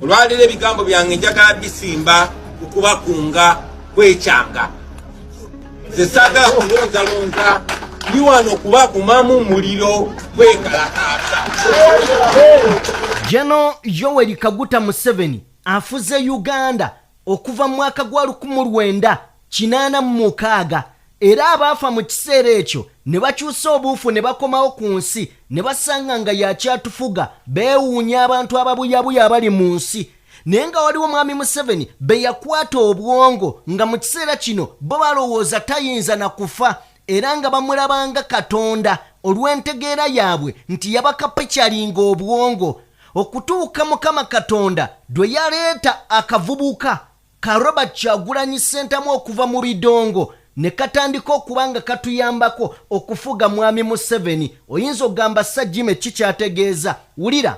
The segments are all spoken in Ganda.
Olwaleero ebigambo byange njagala bisimba ku kubakunga kwekyanga. Nze saagala kulonzalonza, ndi wano kubakumamu muliro kwekalakaasa. General Yoweri Kaguta Museveni afuze Uganda okuva mu mwaka gwa 1986, era abaafa mu kiseera ekyo ne bakyusa obuufu ne bakomawo ku nsi ne basanga nga yakyatufuga. Beewuunya abantu ababuyabuya abali mu nsi, naye nga waliwo Mwami Museveni be yakwata obwongo nga mu kiseera kino bo balowooza tayinza na kufa, era nga bamulabanga Katonda olw'entegeera yaabwe nti yabakapekyalinga obwongo okutuuka Mukama Katonda lwe yaleeta akavubuka ka Robert Kyagulanyi Ssentamu okuva mu bidongo ne katandika okuba nga katuyambako okufuga Mwami Museveni. Oyinza okugamba Sir Jimmy ki kyategeeza? Wulira,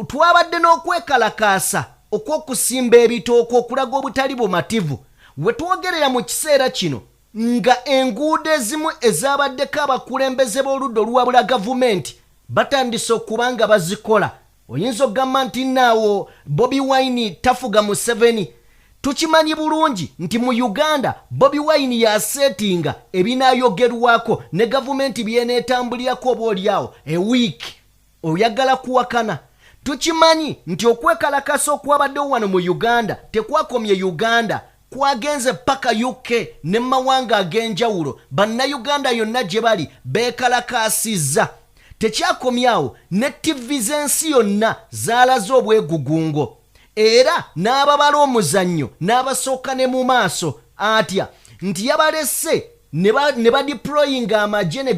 twabadde n'okwekalakaasa okw'okusimba ebitooke okulaga obutali bumativu. We twogerera mu kiseera kino nga enguudo ezimu ezabaddeko abakulembeze b'oludda oluwabula gavumenti batandise okuba nga bazikola. Oyinza okugamba nti naawo Bobi Wine tafuga Museveni. Tukimanyi bulungi nti mu Uganda Bobi Wine yaseetinga ebinaayogerwako ne gavumenti byeneetambulirako oba oliawo ewiiki. Oyagala kuwakana? Tukimanyi nti okwekalakasa okwabaddewo wano mu Uganda tekwakomye Uganda, kwagenze paka UK ne mawanga ag'enjawulo. Bannayuganda yonna gye bali beekalakaasizza. Tekyakomyawo, ne ttivi z'ensi yonna zaalaze obwegugungo, era n'ababala omuzannyo n'abasooka ne mu maaso atya nti yabalese ne badeployinga amagye ne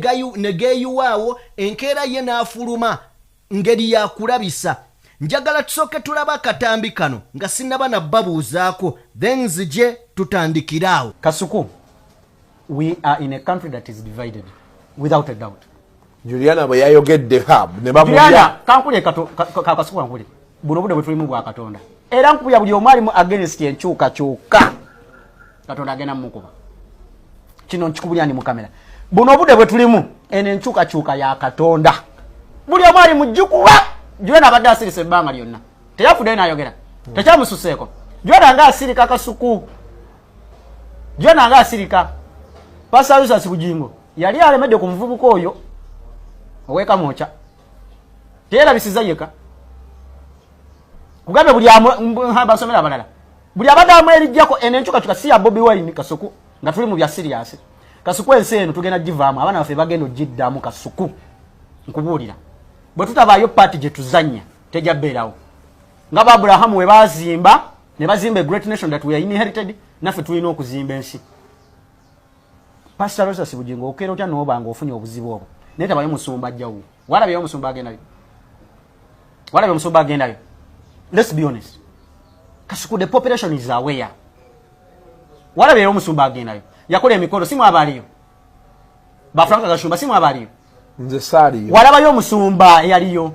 geeyiwaawo enkeera ye n'afuluma ngeri yakulabisa. Njagala tusooke tulabe akatambi kano nga sinnaba nabbabuuzaako, then nzije tutandikire awo. Kasuku, we are in a country that is divided without a doubt. Juliana bwe yayogedde hub ne bamulya. Juliana kankule kato Kasuku kankule buno budde bwe tulimu bwa Katonda, era nkubya buli omu alimu against enkyukakyuka, Katonda agenda mumukuba. Kino nkikubulya ndi mu kamera. Buno obudde bwe tulimu, eno enkyukakyuka ya Katonda, buli omu ali mujjukuba. Juliana abadde asirise ebbanga lyonna, teyafuddeyo n'ayogera, tekyamususeeko. Juliana nga asirika, Kasuku, Juliana nga asirika. Pastor Lusasi Bugingo yali alemedde ku muvubuka oyo ow'ekamwokya, teyerabisiza yeka kugambe buli basomera abalala, buli abadde amwerijjako. Eno enkyukakyuka si ya Bobi Wine, Kasuku, nga tuli mu bya serious. Kasuku, ensi eno tugenda givaamu, abaana baffe bagenda ogiddamu. Kasuku, nkubuulira, bwe tutabaayo part gye tuzannya tejja bbeerawo. Nga ba Aburahamu we bazimba ne bazimba a great nation that we are inherited, naffe tulina okuzimba ensi. Pastor Rosas Bugingo, okeera otya n'oba nga ofunye obuzibu obwo naye tabayo musumba ajjawo? Walabyeyo omusumba agendayo? Walabye omusumba agendayo? Let's be honest, Kasuku, the population is aware. Walabyeyo omusumba agendayo? Yakola emikolo, si mwabaaliyo? Ba Frank Gashumba, si mwabaaliyo? Nze saaliyo. Walabayo omusumba eyaliyo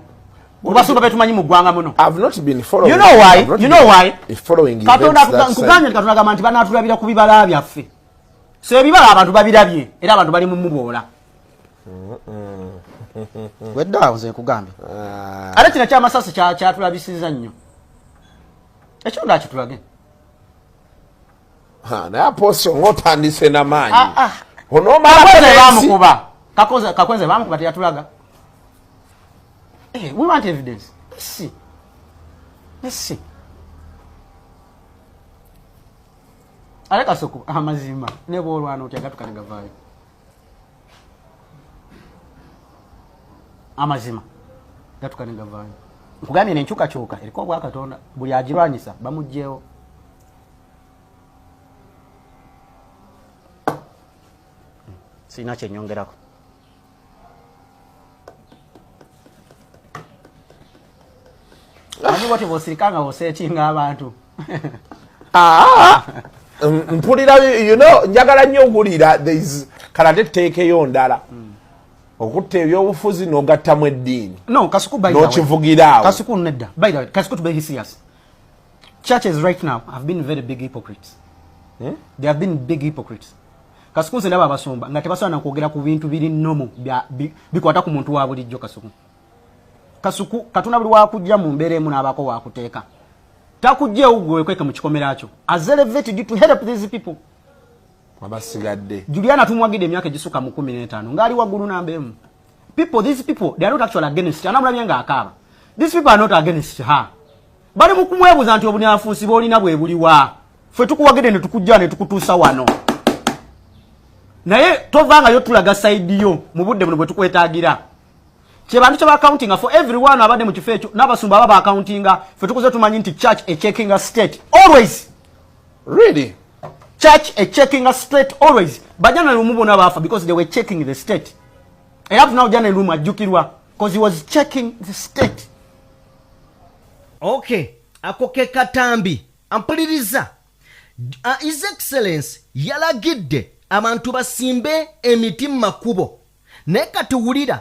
kubasumba betumanyi mu ggwanga muno? I've not been following. You know why? You know why? Following. Katonda nkugambye, Katonda agamba nti banaatulabira ku bibala byaffe. So ebibala abantu babirabye, era abantu bali mu muboola wedde awo. Nze nkugambye, ate kino kyamasasi kyatulabisiza nnyo, ekyo ndakitulage. Naye apostle ng'otandise n'amaanyi. Onoomala bamukuba, Kakwenze bamukuba, teyatulaga. We want evidence. Let's see. Let's see. Ate Kasuku, amazima ne bwolwana otya gatuka ne gavaayo. Amazima gatuka ne gavaayo. Nkugambye nenkyukakyuka eriko obwakatonda, buli agirwanyisa bamugjewo. Sirina kyenyongerako. Manyi bwoti bwosirika nga oseetinga abantu. Ah, mpulira, njagala nnyo okuwulira. Kalate tuteekeyo ndala okutta ebyobufuzi n'ogattamu eddiini. No, Kasuku, by n'okivugiraawo. Kasuku, nedda. By the way, Kasuku, to be serious, churches right now have been very big hypocrites. They have been big hypocrites, Kasuku. Nze ndaba abasumba nga tebasobola nakwogera ku bintu biri nomu bikwata ku muntu wa bulijjo. Kasuku, Kasuku, Katonda buli wakujja mu mbeera emu n'abaako wakuteeka. Takugjeewo gwe wekweke mu kikomera kyo. Has elevated you to help these people. Abasigadde. Juliana tumwagidde emyaka egisuka mu 15 ng'ali waggulu namba emu. People, these people, they are not actually against. Anamulabye ng'akaaba. These people are not against her. Bali mu kumwebuuza nti obunyafuusi bw'olina bwe buliwa. Ffe tukuwagidde ne tukujja ne tukutuusa wano. Naye tovangayo tulaga side yo mu budde buno bwe tukwetaagira. Kyebantu kye bacountinga for everyone abadde mu kifo ekyo, n'abasumba aba bacountinga. Ffe tukuze tumanyi nti church echeckinga state always. Really? Church echeckinga state always. Bajana Lumu bonna baafa because they were checking the state. Era up now Jana Lumu ajjukirwa because he was checking the state. Okay, ako ke katambi. Ampuliriza. His Excellence yalagidde abantu basimbe emiti mu makubo, naye kati wulira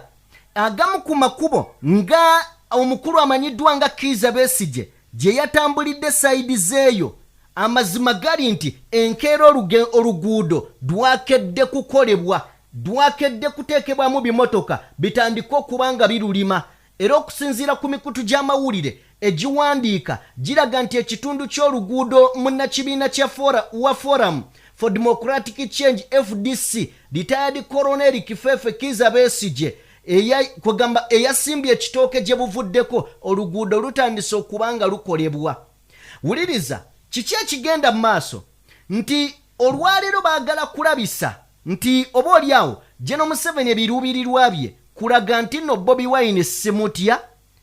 agamu ku makubo nga omukulu amanyiddwa nga Kiiza Besigye gye yatambulidde side zeeyo. Amazima gali nti enkeera oluguudo lwakedde kukolebwa, lwakedde kuteekebwamu bimotoka bitandike okuba nga birulima. Era okusinziira ku mikutu gy'amawulire egiwandiika, giraga nti ekitundu ky'oluguudo munnakibiina kya wa Forum for Democratic Change, FDC, retired Colonel Kifefe Kiiza Besigye kwegamba eyasimbye ekitooke gye buvuddeko, oluguudo lutandise okuba nga lukolebwa. Wuliriza kiki ekigenda mu maaso, nti olwaleero baagala kulabisa nti oba oliawo General Museveni ebiruubirirwa bye kulaga nti nno Bobi Wine simutya,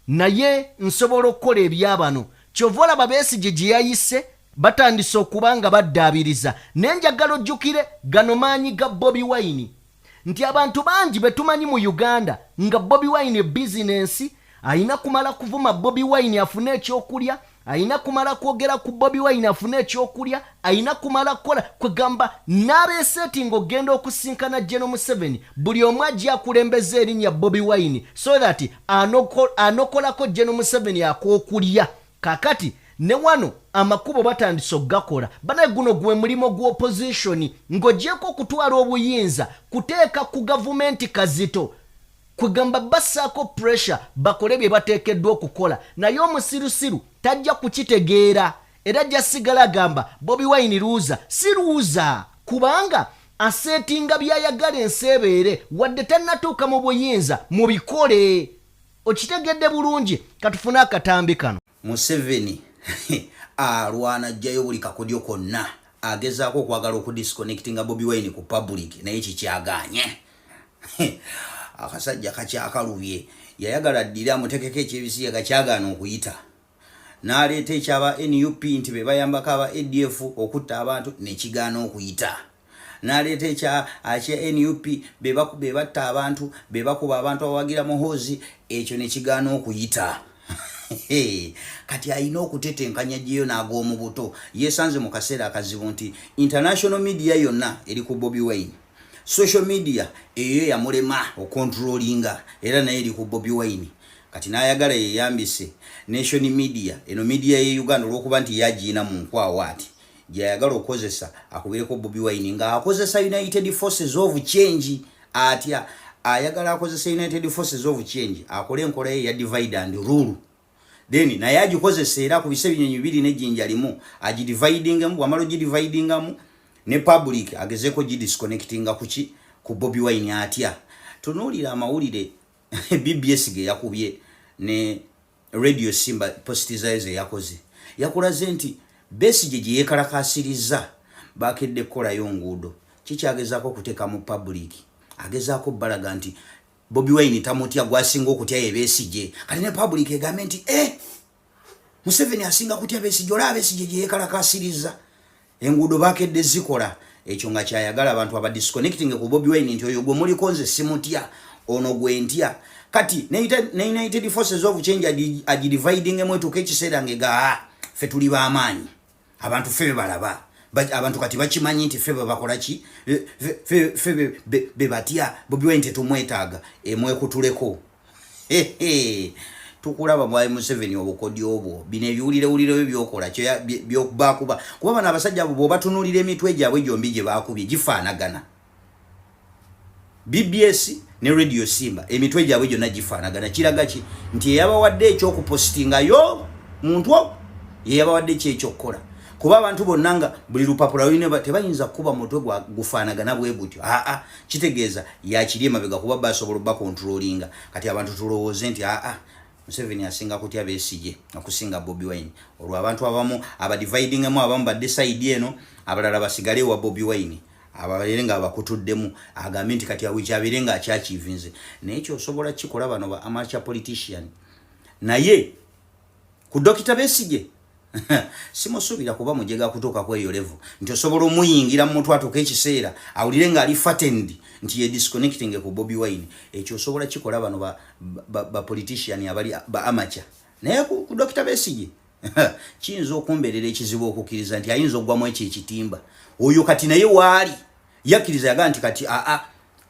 naye nsobola okukola ebyabano. Kyova olaba Besigye gye yayise batandise okuba nga baddaabiriza. Naye njagala ojjukire gano maanyi ga Bobi Wine, nti abantu bangi betumanyi mu Uganda nga Bobi Wine bizinensi, ayina kumala kuvuma Bobi Wine afune ekyokulya, ayina kumala kwogera ku Bobi Wine afune ekyokulya, ayina kumala kukola kwegamba n'abeeseeti ng'ogenda okusinkana General Museveni, buli omu ajja akulembeza erinnya Bobi Wine so that anokolako General Museveni ak'okulya. Kakati ne wano amakubo batandise okugakola. Banaye, guno gwe mulimu gw'opposition, ng'ogyeko okutwala obuyinza, kuteeka ku gavumenti kazito, kwegamba bassaako pressure bakole bye bateekeddwa okukola. Naye omusirusiru tajja kukitegeera, era ajja sigala agamba Bobi Wine loser. Si loser, kubanga aseetinga byayagala ensi ebeere wadde tannatuuka mu buyinza mubikole. Okitegedde bulungi? Katufune akatambi kano. Museveni alwana, ajjayo buli kakodyo konna, agezaako okwagala okudisconnectinga Bobi Wine ku public, naye kikyaganye. Akasajja kakyakalubye. Yayagala addire amutekeko ekyebisiyaga, kyagaana okuyita, n'aleeta ekyaba NUP nti be bayambako aba ADF okutta abantu, nekigaana okuyita, n'aleeta ekya NUP be batta abantu, be bakuba abantu abawagira Muhoozi, ekyo nekigaana okuyita. Kati alina okutetenkanya gyeyo n'ag'omu buto. Yesanze mu kaseera akazibu nti international media yonna eri ku Bobi Wine, social media eyo yamulema okontrolinga, era naye eri ku Bobi Wine. Kati n'ayagala yeyambise nation media, eno media ye Uganda, olwokuba nti yagiina mu nkwawa ati gyeyayagala okukozesa akubireko Bobi Wine ng'akozesa United Forces of Change. Atya? Ayagala akozesa United Forces of Change akole enkola ye ya divide and rule, then naye agikozesa era akubise ebinyonyi bibiri nejjinja limu, agidividingemu. Bwamala ogidividingamu ne public, agezeeko gidisconnectinga kuki? Ku Bobi Wine. Atya? Tunuulira amawulire BBS ge yakubye ne Radio Simba, post zayo ze yakoze, yakulaze nti Besigye gye yeekalakaasiriza bakedde kukolayo nguudo. Kikyagezaako okuteeka mu public, agezaako balaga nti Bobi Wine tamutya, gwasinga okutya ye Besigye. Kati ne public egambe nti e Museveni asinga kutya Besigye, olaba Besigye gye yeekalakaasiriza enguudo bakedde zikola. Ekyo nga kyayagala abantu abadisconnecting ku Bobi Wine, nti oyo gwe muliko nze simutya, ono gwe ntya. Kati ne United Forces of Change agidividingemu, etuuka ekiseera ngega ffe tuli b'amaanyi, abantu ffe bebalaba. Abantu kati bakimanyi nti ffe bebakola ki, ffe be batya, Bobi Wine tetumwetaaga, emwekutuleko. Tukulaba bwali Museveni, obukodyo obwo, bino ebiwulirewulireyo byokola bakuba, kuba bano abasajja abo bwobatunuulira emitwe gyabwe gyombi gye bakubye gifaanagana, BBS ne Radio Simba, emitwe gyabwe gyonna gifaanagana. Kiraga ki? Nti eyabawadde ekyokupositingayo muntu Ye yabawadde ki ekyokukola? Kuba abantu bonna nga buli lupapula lulina tebayinza kukuba mutwe gufaanagana bwe gutyo. Aa, kitegeeza yakiri emabega, kuba basobola obakontrolinga. Kati abantu tulowooze nti aa, Museveni asinga kutya Besigye okusinga Bobi Wine. Olwo abantu abamu abadividingemu, abamu badde side eno, abalala basigale ewa Bobi Wine, ababeere nga abakutuddemu, agambe nti kati awikyabeere nga akyakiivinze. Naye kyosobola kikola bano ba amateur politician. Naye ku Dokita Besigye simusuubira kuba mujega kutuuka ku eyo level nti osobola omuyingira mu mutwe atuuka ekiseera awulire ng'ali threatened nti ye disconnecting ku Bobi Wine. Ekyo osobola kikola bano ba politician abali ba amateur. Naye ku Dokita Besigye kiyinza okumbeerera ekizibu okukkiriza nti ayinza okugwamu ekyo ekitimba oyo. Kati naye waali yakkiriza, yagaa nti kati aa,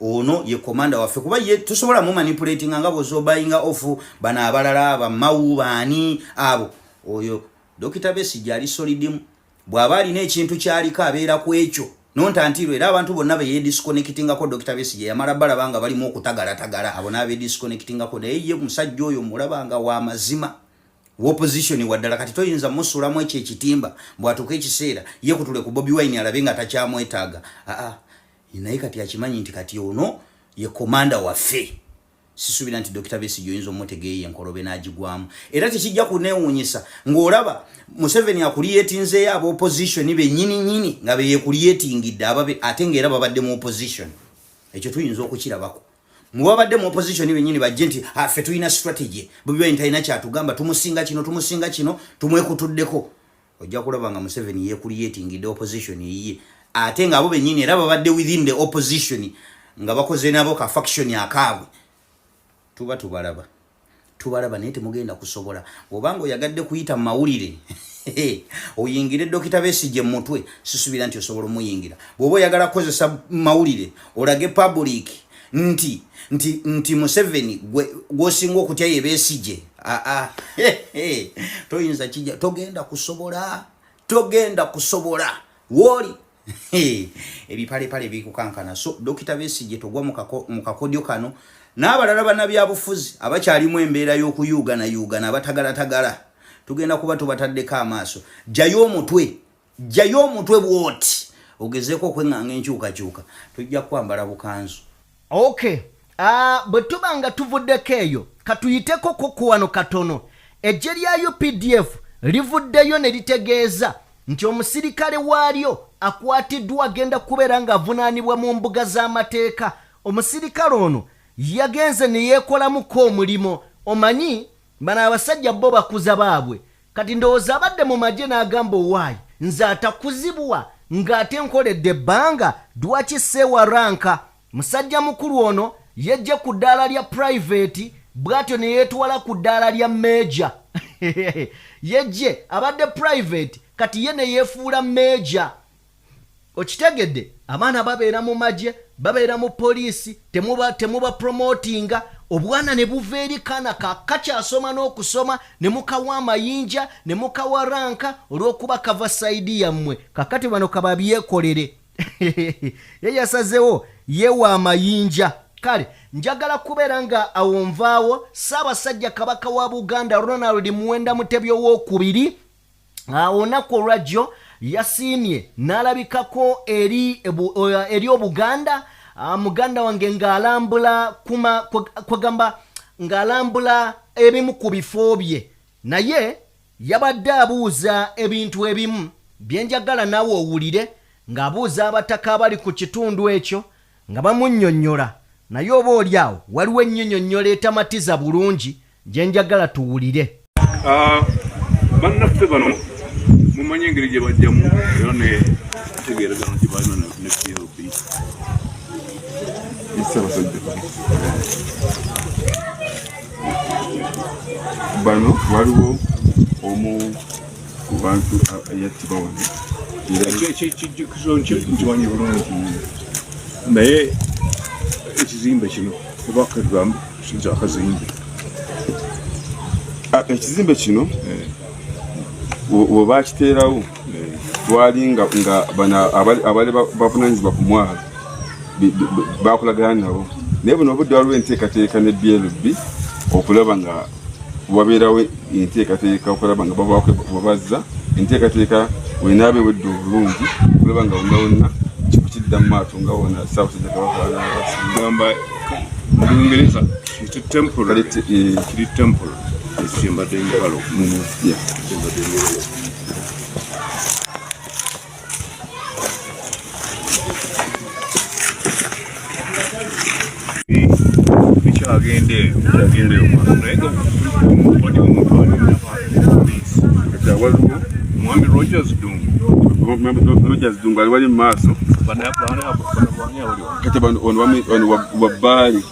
ono ye komanda waffe, kuba ye tusobola mu manipulatinga nga bw'ozobayinga off bano abalala bamawu baani abo. Oyo Dokita Besigye ali solid mu, bw'aba alina ekintu kyaliko abeera ku ekyo nontantiirwe. Era abantu bonna be yedisconnectingako Dokita Besigye yamala balaba nga balimu okutagalatagala, abo n'abedisconnectingako. Naye ye musajja oyo mulaba nga wa mazima, opposition waddala. Kati toyinza musuulamu ekyo ekitimba bw'atuuka ekiseera ye kutule ku Bobi Wine alabe nga takyamwetaaga. Aa, naye kati akimanyi nti kati ono ye komanda waffe. Sisuubira nti Dr Besigye oyinza omutegeeyo enkolobe n'agigwamu. Era tekijja kuneewuunyisa ng'olaba Museveni akuliyetinzeeyo aba opposition bennyini nyini nga beyekuliyetingidde ababe, ate ng'era babadde mu opposition. Ekyo tuyinza okukirabako mubabadde mu opposition bennyini bajje nti, "Ah, ffe tulina strategy, Bobi Wine talina kyatugamba, tumusinga kino, tumusinga kino, tumwekutuddeko." Ojja kulaba nga Museveni yekuliyetingidde opposition yiye, ate ng'abo bennyini era babadde within the opposition nga bakoze nabo ka faction akaabwe. Tuba tubalaba, tubalaba, naye temugenda kusobola. Obanga oyagadde kuyita mu mawulire oyingire Dokita Besigye mu mutwe, sisuubira nti osobola omuyingira. Bw'oba oyagala kukozesa mawulire olage public nti Museveni gwosinga okutya ye Besigye, aa, toyinza kijja, togenda kusobola, togenda kusobola. Wooli ebipalepale bikukankana. So Dokita Besigye, togwa mu kakodyo kano n'abalala bannabyabufuzi abakyalimu embeera y'okuyuuganayuugana, abatagalatagala. Tugenda kuba tubataddeko amaaso. Jjayo omutwe, jjayo omutwe bw'oti ogezeeko okweŋŋanga enkyukakyuka, tujja kwambala bukanzu. Okay, bwe tuba nga tuvuddeko eyo, katuyiteko koko wano katono. Eggye lya UPDF livuddeyo ne litegeeza nti omusirikale waalyo akwatiddwa agenda kubeera ng'avunaanibwa mu mbuga z'amateeka. Omusirikale ono yagenze ne yeekolamuko omulimo. Omanyi bano abasajja bo bakuza baabwe. Kati ndowooza abadde mu magye n'agamba, "Owaayi, nze atakuzibwa ng'ate nkoledde ebbanga, lwaki seewa rank?" Musajja mukulu ono yejje ku ddaala lya private bw'atyo ne yeetwala ku ddaala lya major. Yejje abadde private, kati ye ne yeefuula major. Okitegedde? Abaana babeera mu magye, babeera mu poliisi, temuba promotinga. Obwana ne buva eri kaana kakyasoma n'okusoma, ne mukawa amayinja, ne mukawa rank olw'okuba kava side yammwe. Kakati bano kababyekolere, ye yasazewo yewa amayinja. Kale njagala kubeera nga awo nvaawo. Ssaabasajja Kabaka wa Buganda Ronald Muwenda Mutebi Owokubiri olunaku olwajjo yasiimye n'alabikako eri Obuganda. Muganda wange ng'alambula kwegamba ng'alambula ebimu ku bifo bye, naye yabadde abuuza ebintu ebimu byenjagala naawe owulire, ng'abuuza abataka abali ku kitundu ekyo nga bamunnyonnyola. Naye oba oli awo waliwo ennyonnyonnyola etamatiza bulungi gye njagala tuwulire. Bannaffe bano mumanyi engeri gye bajjamu era ne ntegeeragano gye balina ne PLB. Ssaabasajja, bano waliwo omu ku bantu eyattibwa wano era. Ekijjukizo nkimanyi bulungi, naye ekizimbe kino oba kegambe sinza akazimbe. Ekizimbe kino we bakiteerawo twali nga bano abali bavunanyizibwa ku mwalo bakolagana nabo, naye buno obudde waliwo enteekateeka ne BLB okulaba nga Wabeerawo enteekateeka okulaba nga babaako bwebazza enteekateeka wenaaba ewedde obulungi okulaba nga wonna wonna kifo kidda mu maaso nga wona Ssaabasajja Kabaka wanaabagamba mu Lungereza kiri temporary, kiri temporary. Kyembadde njagala okumanya, kyembadde njagala. Bikyagenda eyo, bikyagenda eyo, naye nga waliwo omuntu ali waliwo Mwami Rogers Dungu. Rogers Dungu ali wali mu maaso. Kati bano ono wa Bbaale,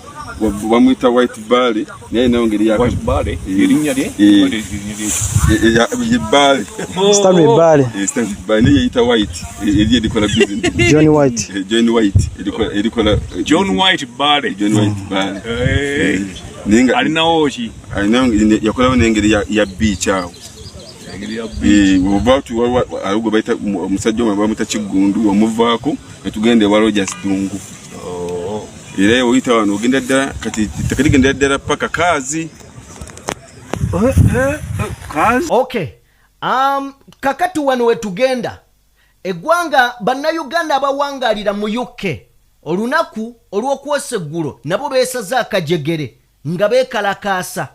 bamuyita White Bbaale, naye nayo ngeri ya White Bbaale, erinnya lye ye Bbaale. Stanley Bbaale. Stanley Bbaale naye yeyita White, eri erikola business. John White. John White erikola John White Bbaale. John White Bbaale. Naye nga alinawo ki? Alinawo, yakolawo n'engeri ya beach awo. Oba aliwo gwe bayita omusajja omwe bamuyita Kiggundu, omuvaako netugenda ewa Rogers Dungu. Era oyita wano ogenda ddala kati ettaka ligendera ddala paka Kaazi. Okay. Kakati wano wetugenda eggwanga Bannayuganda abawangalira mu UK olunaku olw'okwosa eggulo nabo beesaze akajegere nga beekalakaasa.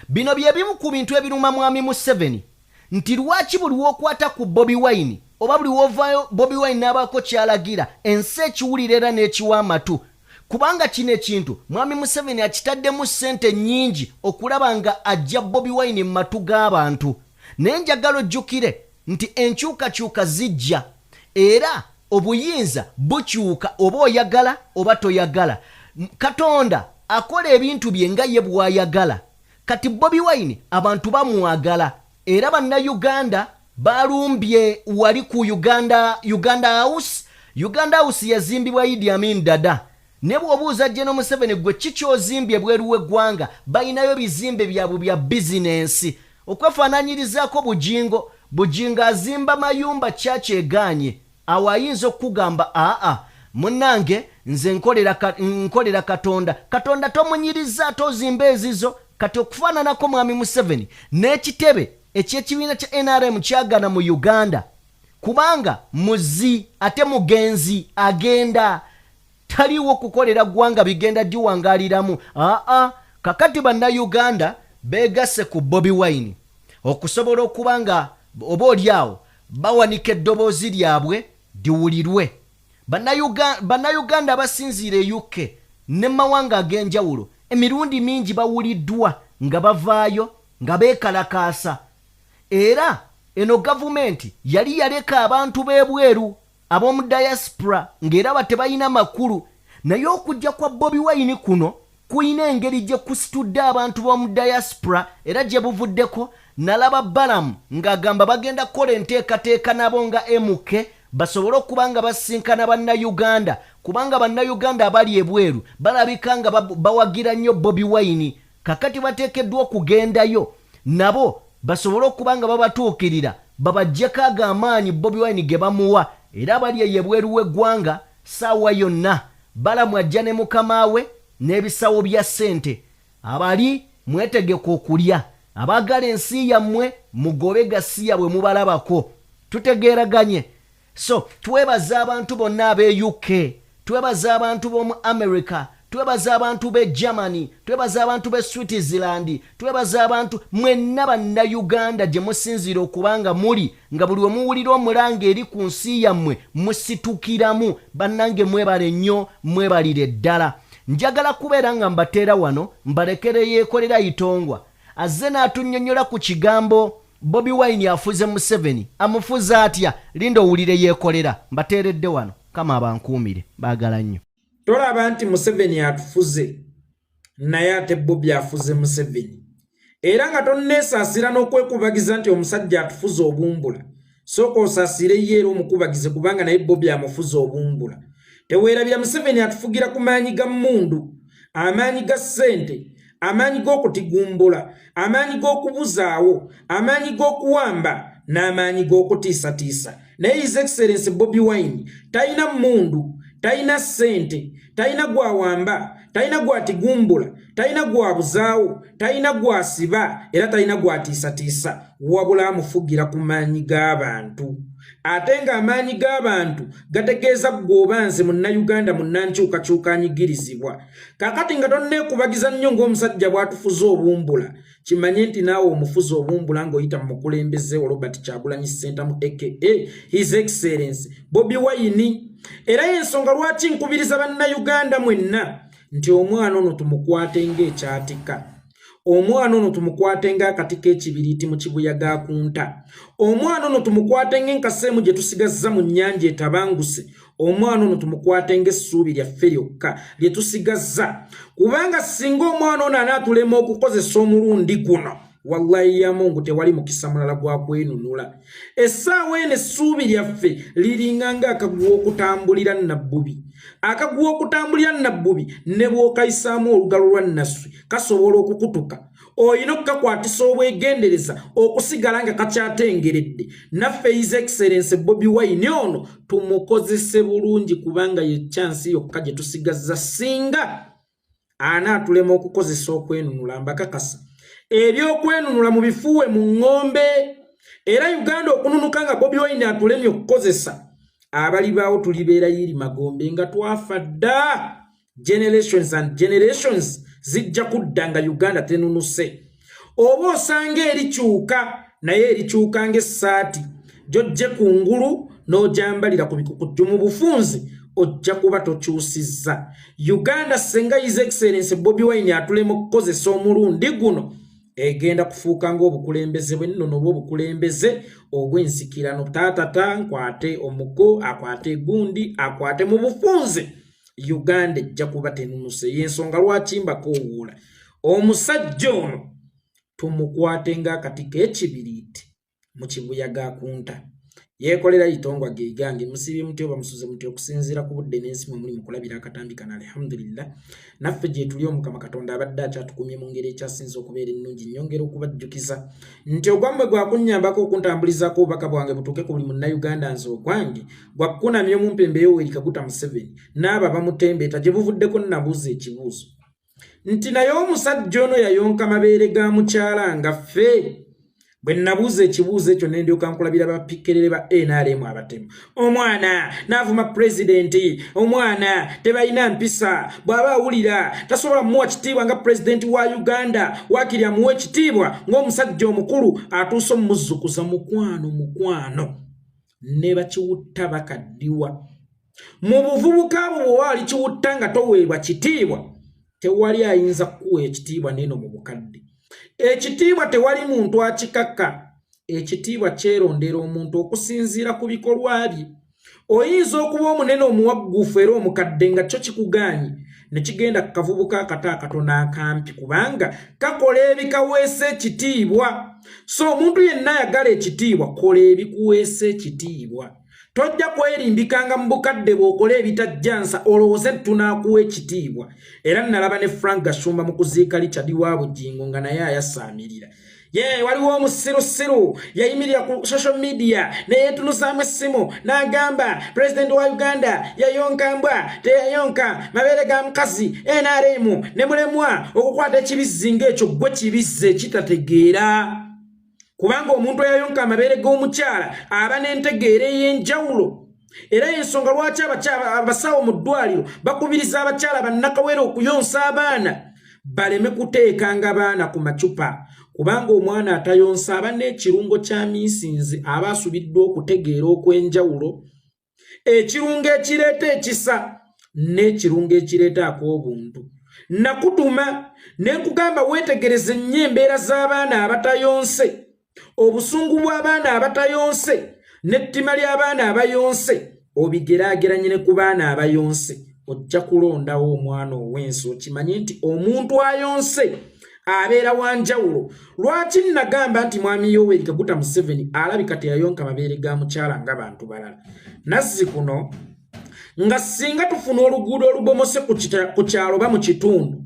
Bino bye bimu ku bintu ebiruma Mwami Museveni nti lwaki buli w'okwata ku Bobi Wine oba buli w'ovaayo Bobi Wine n'abaako ky'alagira ensi ekiwulira era n'ekiwa amatu, kubanga kino ekintu Mwami Museveni akitaddemu ssente nnyingi okulaba nga ajja Bobi Wine mu matu g'abantu. Naye njagala ojjukire nti enkyukakyuka zijja era obuyinza bukyuka oba oyagala oba toyagala. Katonda akola ebintu bye nga ye bw'ayagala. Kati Bobi Wine abantu bamwagala era Bannayuganda balumbye wali ku Uganda House. Uganda House yazimbibwa Idi Amin Dada. Ne bw'obuuza General Museveni gwe ki ky'ozimbye bweru w'eggwanga, balinayo bizimbe byabwe bya bizinensi. Okwefaananyirizaako Bugingo, Bugingo azimba mayumba kyakyegaanye. Awo ayinza okukugamba aa munnange nze nkolera Katonda. Katonda tomunyiriza ate ozimba ezizo. Kati okufaananako Mwami Museveni n'ekitebe eky'ekibiina kya NRM kyagana mu Uganda, kubanga muzi ate mugenzi agenda taliwo kukolera ggwanga bigenda giwangaaliramu. Aa kakati Bannayuganda beegasse ku Bobi Wine okusobola okuba nga oba oli awo bawanika eddoboozi lyabwe liwulirwe. Bannayuganda abasinziira e UK ne mawanga ag'enjawulo emirundi mingi bawuliddwa nga bavaayo nga beekalakaasa. Era eno gavumenti yali yaleka abantu b'ebweru ab'omu diaspora ng'era batebalina makulu, naye okujja kwa Bobi Wine kuno kuyina engeri gye kusitudde abantu b'omu diaspora era gye buvuddeko. Nalaba Balamu ng'agamba bagenda kukola enteekateeka nabo nga MK basobole okuba nga basinkana Bannayuganda, kubanga Bannayuganda abali ebweru balabika nga bawagira nnyo Bobi Wine. Kakati bateekeddwa okugendayo nabo basobole okuba nga babatuukirira babaggyeko ago amaanyi Bobi Wine ge bamuwa. Era abali eyo ebweru w'eggwanga ssaawa yonna Balamu ajja ne mukama we n'ebisawo bya ssente. Abali mwetegeka okulya, abaagala ensi yammwe mugobe gasiya bwe mubalabako. Tutegeeraganye. So twebaza abantu bonna ab'e UK, twebaza abantu b'omu America, twebaza abantu b'e Germany, twebaza abantu b'e Switzerland, twebaza abantu mwenna Bannayuganda gye musinziira okubanga muli nga buli we muwulira omulanga eri ku nsi yammwe musitukiramu. Bannange mwebale nnyo, mwebalire ddala. Njagala kubeera nga mbateera wano mbalekere Yeekolera Itongwa azze n'atunnyonnyola ku kigambo Bobi Wine afuze Museveni. Amufuze atya? Linda owulire Yeekolera. Mbateeredde wano, kama abankuumire, baagala nnyo. Tolaba nti Museveni atufuze, naye ate Bobi afuze Museveni. Era nga tonneesaasira n'okwekubagiza nti omusajja atufuze obumbula, sooka osaasire ye era omukubagize, kubanga naye Bobi amufuze obumbula. Teweerabira Museveni atufugira ku maanyi ga mmundu, amaanyi ga ssente, amaanyi g'okutigumbula, amaanyi g'okubuzaawo, amaanyi g'okuwamba n'amaanyi g'okutiisatiisa. Naye His Excellency Bobi Wine talina mmundu, talina ssente, talina gwawamba, talina gwatigumbula, talina gwabuzaawo, talina gwasiba, era talina gwatiisatiisa, wabula amufugira ku maanyi g'abantu. Ate ng'amaanyi g'abantu gategeeza ggwe oba nze Munnayuganda munnankyukakyuka anyigirizibwa. Kaakati nga tonneekubagiza nnyo ng'omusajja bw'atufuze obumbula, kimanye nti naawe omufuzi obumbula ng'oyita mu mukulembeze Robert Kyagulanyi Ssentamu aka His Excellence Bobi Wine. Era y'ensonga lwaki nkubiriza Bannayuganda mwenna nti omwana ono tumukwate ng'ekyatika, omwana ono tumukwate ng'akati k'ekibiriiti mu kibuyaga akunta, omwana ono tumukwate ng'enkaseemu gye tusigazza mu nnyanja etabanguse, omwana ono tumukwate ng'essuubi lyaffe lyokka lye tusigazza, kubanga singa omwana ono anaatulema okukozesa omulundi guno, wallahi ya Mungu tewali mukisa mulala gwa kwenunula. Essaawa eno essuubi lyaffe liringa ng'akaguwa okutambulira Nabbubi. Akaguwa okutambulira Nabbubi ne bw'okayisaamu olugalo lwa Nasswi kasobola okukutuka. Olina okukakwatisa obwegendereza okusigala nga kakyatengeredde. Naffe His Excellence Bobi Wine ono tumukozese bulungi, kubanga ye chance yokka gye tusigazza. Singa anaatulema okukozesa okwenunula, mbakakasa ebyokwenunula mu bifuuwe mu ŋŋombe. Era Uganda okununuka nga Bobi Wine atulemye okukozesa, abalibaawo tulibeera yiri magombe nga twafa dda. Generations and generations zijja kudda nga Uganda tenunuse. Oba osanga erikyuka, naye erikyuka ng'essaati gy'ojje kungulu n'ojambalira ku bikukujju, mu bufunze ojja kuba tokyusizza Uganda. Senga His Excellence Bobi Wine atulema okukozesa omulundi guno, egenda kufuuka ng'obukulembeze bw'ennono oba obukulembeze obw'ensikirano, taatata nkwate omuko akwate gundi akwate. Mu bufunze Uganda ejja kuba tenunuse. Yensonga lwaki mbakoowoola omusajja ono tumukwate ng'akati k'ekibiriiti mu kibuyaga akunta. Yeekolera itongwa gegange. Musiibye mutya oba musuze mutya okusinziira ku budde n'ensi mwe muli mu kulabira akatambi kano? Alhamdulillah, naffe gye tuli, Omukama Katonda abadde akyatukumye mu ngeri ekyasinza okubeera ennungi. Nnyongera okubajjukiza nti ogwammwe gwakunnyambako okuntambulizaako obubaka bwange butuuke ku buli Munnayuganda. Nze ogwange gwakukunamya omumpembe Yoweri Kaguta Museveni n'abo abamutembeeta. Gye buvuddeko nabuuza ekibuuzo nti naye omusajja ono yayonka mabeere ga mukyala nga ffe? Bwe nabuuza ekibuuzo ekyo, ne ndyoka nkulabira bapikerere ba NRM abatemu. Omwana n'avuma pulezidenti, omwana tebalina mpisa, bw'aba awulira tasobola mumuwa kitiibwa nga pulezidenti wa Uganda, waakiri amuwa ekitiibwa ng'omusajja omukulu atuuse omumuzzukuza. Mukwano, mukwano, ne bakiwutta bakaddiwa mu buvubuka bwo. Bwe waali kiwutta nga toweebwa kitiibwa, tewali ayinza kukuwa ekitiibwa neeno mu bukadde. Ekitiibwa tewali muntu akikaka. Ekitiibwa kyerondera omuntu okusinziira ku bikolwa bye. Oyinza okuba omunene, omuwagguufu era omukadde, nga kyo kikugaanyi ne kigenda ku kavubuka akato akatono akampi, kubanga kakola ebikaweesa ekitiibwa. So omuntu yenna ayagala ekitiibwa, kola ebikuweesa ekitiibwa. Tojja kwerimbikanga mu bukadde bw'okola ebitajjansa olowooze nti tunaakuwa ekitiibwa. Era nalaba ne Frank Gashumba mu kuziika Richard wa Bugingo nga naye ayasaamirira. Ye waliwo omusirusiru yayimirira ku social media neyeetunuzaamu essimu n'agamba pulezidenti wa Uganda yayonka mbwa, teyayonka mabeere ga mukazi. NRM ne mulemwa okukwata ekibizzi ng'ekyo. Gwe kibizzi ekitategeera, kubanga omuntu eyayonka amabeere g'omukyala aba n'entegeera ey'enjawulo. Era ensonga lwaki abasawo mu ddwaliro bakubiriza abakyala bannakawere okuyonsa abaana, baleme kuteekanga baana ku macupa, kubanga omwana atayonsa aba n'ekirungo kya miisinzi, aba asubiddwa okutegeera okw'enjawulo, ekirungo ekireeta ekisa n'ekirungo ekireeta ak'obuntu. Nakutuma ne nkugamba weetegereze nnyo embeera z'abaana abatayonse, obusungu bw'abaana abatayonse n'ettima ly'abaana abayonse, obigeraageranye ne ku baana abayonse, ojja kulondawo omwana ow'ensi. Okimanye nti omuntu ayonse abeera wanjawulo. Lwaki nagamba nti mwami Yoweri Kaguta Museveni alabika teyayonka mabeere ga mukyala nga bantu balala? Nazzi kuno nga singa tufuna oluguudo olubomose ku kyalo ba mu kitundu,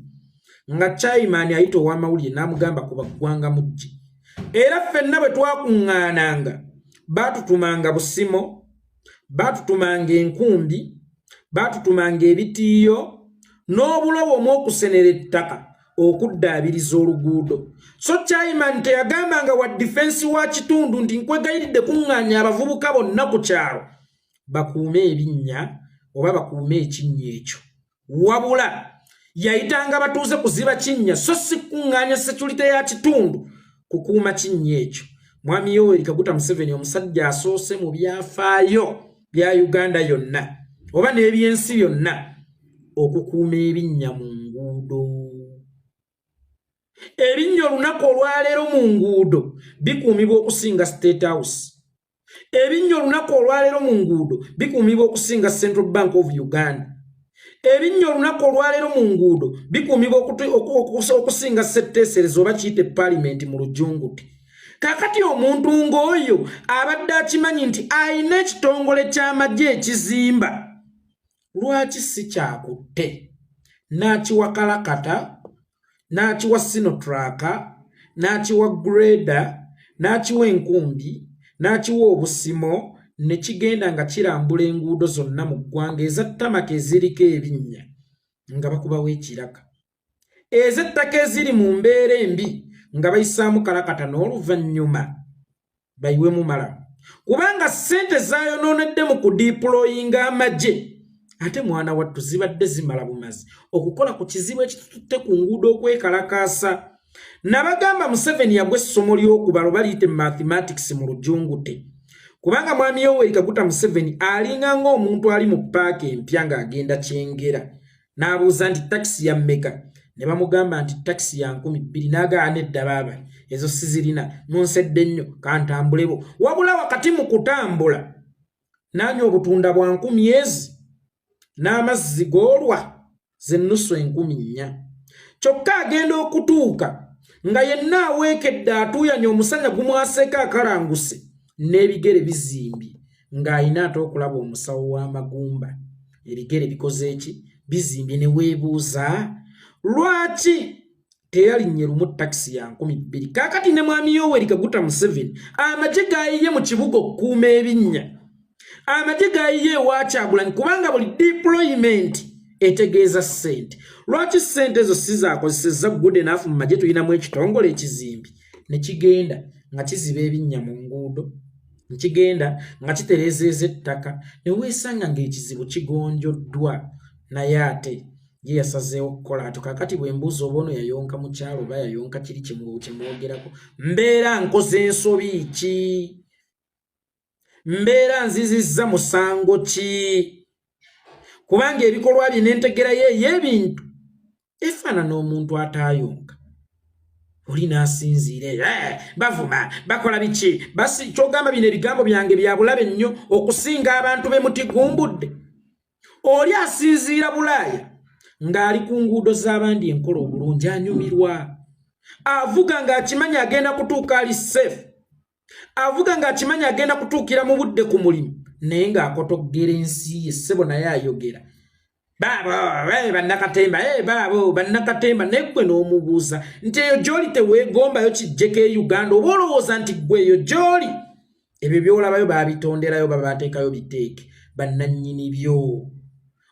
nga chairman ayita ow'amawulire n'amugamba ku baggwanga mujje, era ffenna bwe twakuŋŋaananga baatutumanga busimo, baatutumanga enkumbi, baatutumanga ebitiiyo. n'obulobo omw'okusenera ettaka okuddaabiriza oluguudo. So Chairman teyagambanga wa difensi wa kitundu nti nkwegayiridde kuŋŋaanya abavubuka bonna ku kyalo bakuume ebinnya oba bakuume ekinnya ekyo, wabula yayitanga batuuze kuziba kinnya so si kuŋŋaanya securite ya kitundu kukuuma kinnya ekyo. Mwami Yoweri Kaguta Museveni omusajja asoose mu byafaayo bya Uganda yonna oba n'ebyensi byonna okukuuma ebinnya mu nguudo. Ebinnya olunaku olwaleero mu nguudo bikuumibwa okusinga State House. Ebinnya olunaku olwaleero mu nguudo bikuumibwa okusinga Central Bank of Uganda. Ebinnya olunaku olwaleero mu nguudo bikuumibwa okusinga setteeserezo oba kiyite paalimenti mu lujunguti. Kaakati omuntu ng'oyo abadde akimanyi nti alina ekitongole ky'amagye ekizimba, lwaki si kyakutte n'akiwa kalakata, n'akiwa sinotraka, n'akiwa greda, n'akiwa enkumbi, n'akiwa obusimo, ne kigenda nga kirambula enguudo zonna mu ggwanga eza tamaka eziriko ebinnya nga bakubawo ekiraka, ez'ettaka eziri mu mbeera embi nga bayisaamu kalakata n'oluvannyuma bayiwemu malamu, kubanga ssente zaayonoonedde mu kudipuloyinga amagye. Ate mwana wattu zibadde zimala bumazi okukola ku kizibu ekitututte ku nguudo okwekalakaasa. Nabagamba Museveni yagwa essomo ly'okubala oba liyite mathematics mu lujungute, kubanga mwami Yoweri Kaguta Museveni alinga ng'omuntu ali mu paaka empya ng'agenda Kyengera n'abuuza nti takisi ya mmeka, ne bamugamba nti takisi ya 2000, n'agaana nedda baaba ezo sizirina, munsedde nnyo kantambulebo. Wabula wakati mu kutambula n'anywa obutunda bwa 1000 ezi n'amazzi g'olwa z'ennusu 4000, kyokka agenda okutuuka nga yenna aweekedde atuuyanye omusanya gumwaseeko akalanguse n'ebigere bizimbye, ng'alina ate okulaba omusawo w'amagumba, ebigere bikoze eki bizimbye. Ne weebuuza lwaki teyalinnye lumu takisi ya 2000. Kaakati ne mwami Yoweri Kaguta Museveni amagye gayiye mu kibuga okukuuma ebinnya, amagye gayiye ewa Kyagulanyi, kubanga buli deployment etegeeza ssente. Lwaki ssente ezo si zaakozesezza good enough mu magye? Tulinamu ekitongole ekizimbi ne kigenda nga kiziba ebinnya mu nguudo, nkigenda nga kitereezeeza ettaka, ne weesanga ng'ekizibu kigonjoddwa. Naye ate ye yasazeewo okukola atyo. Kaakati bwe mbuuza oba ono yayonka mukyalo oba yayonka kiri kyemwogerako, mbeera nkoze ensobi ki? Mbeera nzizizza musango ki? Kubanga ebikolwa bye n'entegera ye ey'ebintu efaanana omuntu ataayonka. Oli n'asinziira eyo, bavuma bakola biki basi. Kyogamba bino ebigambo byange bya bulabe nnyo okusinga abantu be mutigumbudde. Oli asinziira Bulaaya ng'ali ku nguudo z'abandi enkola obulungi, anyumirwa, avuga ng'akimanyi agenda kutuuka ali safe, avuga ng'akimanyi agenda kutuukira mu budde ku mulimu, naye ng'akotoggera ensi ye ssebo. Naye ayogera baabo bannakatemba, baabo bannakatemba. Naye ggwe n'omubuuza nti eyo gy'oli teweegombayo kijjeko e Uganda? Oba olowooza nti ggwe eyo gy'oli ebyo by'olabayo baabitonderayo, babateekayo biteeke bannannyini byo?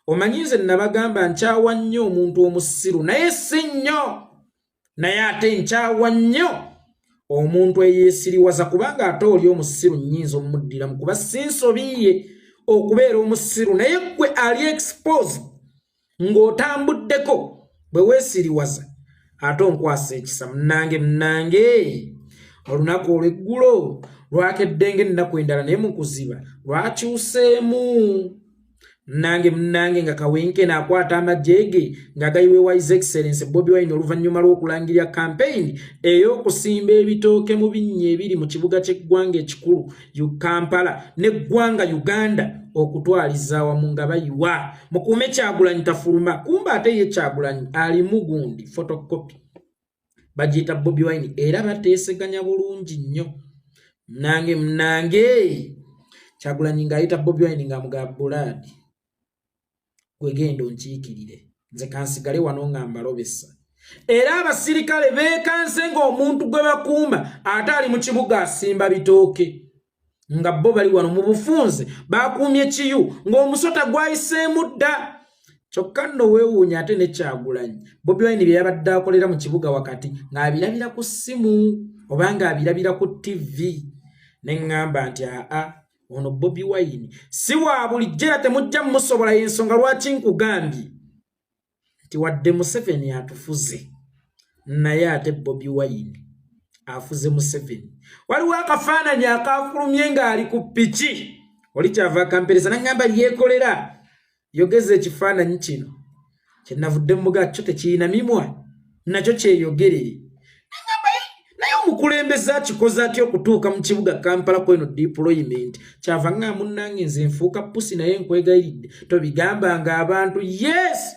Omanyi nze nabagamba nkyawa nnyo omuntu omusiru, naye si nnyo, naye ate nkyawa nnyo omuntu eyeesiriwaza, kubanga ate oli omusiru nnyinza omuddiramu kuba si nsobi ye okubeera omusiru. Naye ggwe ali exposed ng'otambuddeko bwe weesiriwaza, ate onkwasa ekisa. Munnange, munnange, olunaku olw'eggulo lwakedde ng'ennaku endala, naye mu kuziba lwakyuseemu. Munnange, munnange, nga Kawenkene akwata amagye ge ng'agayiwa ewa His Excellence Bobi Wine oluvannyuma lw'okulangirira campaign ey'okusimba ebitooke mu binnya ebiri mu kibuga ky'eggwanga ekikulu Kampala n'eggwanga Uganda okutwaliza awamu, nga bayiwa mukuume Kyagulanyi tafuluma. Kumba ate ye Kyagulanyi alimu gundi photocopy bagiyita Bobi Wine, era bateeseganya bulungi nnyo. Munange, munange, Kyagulanyi ng'ayita Bobi Wine ng'amugamba, "Bulaadi gwe genda onkiikirire, nze kansigale wano nga mbalobesa." Era abasirikale beekanse ng'omuntu gwe bakuuma ate ali mu kibuga asimba bitooke, nga bo bali wano mu bufunze bakuumye kiyu ng'omusota gwayiseemu dda. Kyokka nno weewuunya ate ne Kyagulanyi Bobi Wine bye yabadde akolera mu kibuga wakati ng'abirabira ku ssimu oba ng'abirabira ku ttivi, ne ŋŋamba nti aa, ono Bobi Wine si wa bulijjo era temujja mumusobola. Y'ensonga lwaki nkugambye nti wadde Museveni atufuze, naye ate Bobi Wine afuze Museveni. Waliwo akafaananyi akafulumye ng'ali ku piki, oli kyava akampereza naŋŋamba lyekolera yogeza ekifaananyi kino kyenavudde muga kyo tekirina mimwa nakyo kyeyogerere. Naye omukulembeze akikoze atya okutuuka mu kibuga Kampala kweno deployment? Kyava nga munnange nze nfuuka pusi, naye nkwegayiridde tobigambanga abantu. Yes,